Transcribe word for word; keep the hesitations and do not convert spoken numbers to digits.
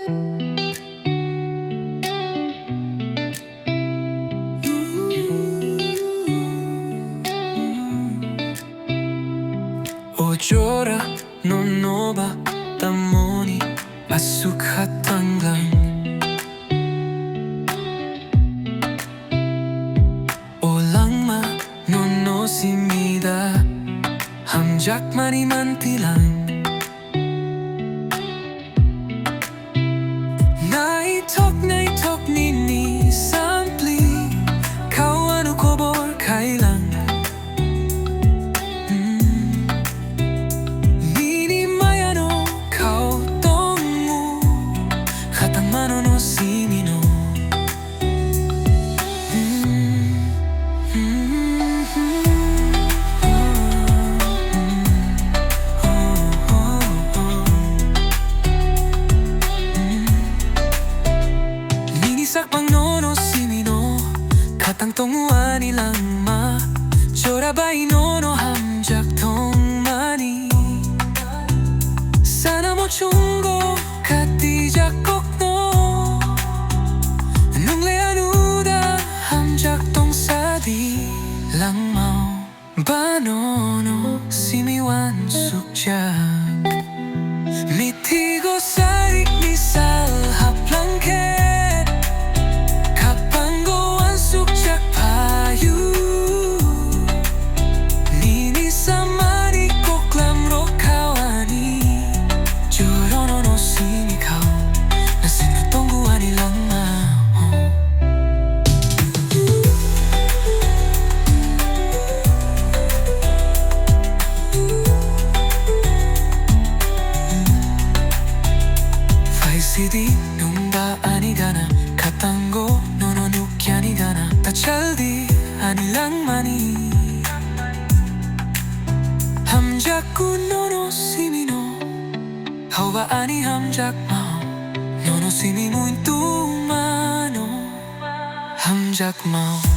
O jora nono ba tamoni aswk khatanglang. O langma nono simi da hamjakmani mantilang. Naithok naithok nini sampli kau ano kobor khailang. Hmm. Nini mayano kau tongo khatang manono simino. Nini sakbang nono simino khatang tongo ani langma. Jora bai nono hamjak tongmani sana muchungo katijak kokno. Nungle anuda hamjak tong sadi langmao. Banono simi wansukjak. Mithigo sarik ni sal haplangkhe. Kapango wansukjak phayu. Nini samani koklam rok khawani. Jorono no simi khao. Nasino tongo ani langma. Phaisidi nungba ani gana, khatango nono nukyani gana, tachaldi ani langmani. Hamjakgo nono simino, hauba ani hamjakmao, nono simi muintu mano. Hamjakmao.